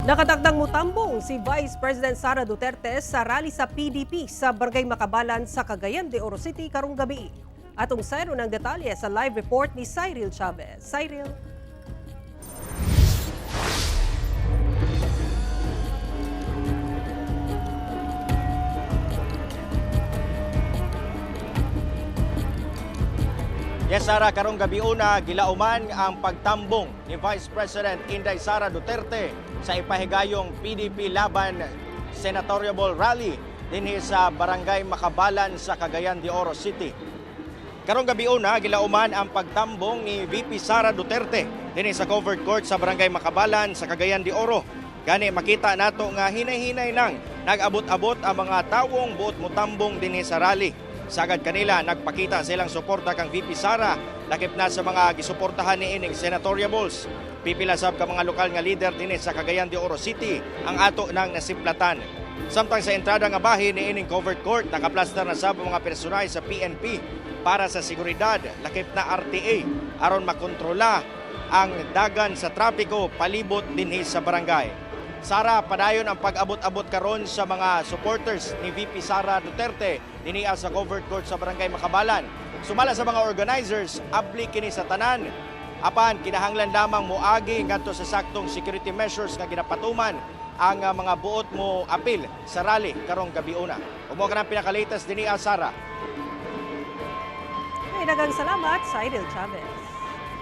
Nakatakdang mutambong si Vice President Sara Duterte sa rally sa PDP sa Barangay Makabalan sa Cagayan de Oro City karong gabi. Atong sayro ng detalye sa live report ni Cyril Chavez. Cyril. Yes, Sara, karong gabi una gilauman ang pagtambong ni Vice President Inday Sara Duterte sa ipahigayong PDP Laban Senatorial Rally dinhi sa Barangay Makabalan sa Cagayan de Oro City. Karong gabi una gilauman ang pagtambong ni VP Sara Duterte dinhi sa covered court sa Barangay Makabalan sa Cagayan de Oro. Gani makita nato nga hinay-hinay nang nag-abot-abot ang mga tawong buot mutambong dinhi sa rally. Sagad kanila nagpakita silang suporta kang VP Sara lakip na sa mga gisuportahan ni ining senatoriables. Pipila sab ka mga lokal nga leader dinhi sa Cagayan de Oro City ang ato nang nasiplatan. Samtang sa entrada nga bahin ni ining covered court, nakaplastar na sab ang mga personay sa PNP para sa seguridad lakip na RTA aron makontrola ang dagan sa trapiko palibot dinhi sa barangay. Sara, padayon ang pag-abot-abot karon sa mga supporters ni VP Sara Duterte dinhi sa covered court sa Barangay Makabalan. Sumala sa mga organizers, abli kini sa tanan. Apan kinahanglan lamang moagi ngadto sa saktong security measures nga ginapatuman ang mga buot mo apil sa rally karong gabi una. Umo ka ng pinaka-latest dinhi, Sara. Ay, daghang salamat, Cyril Chavez.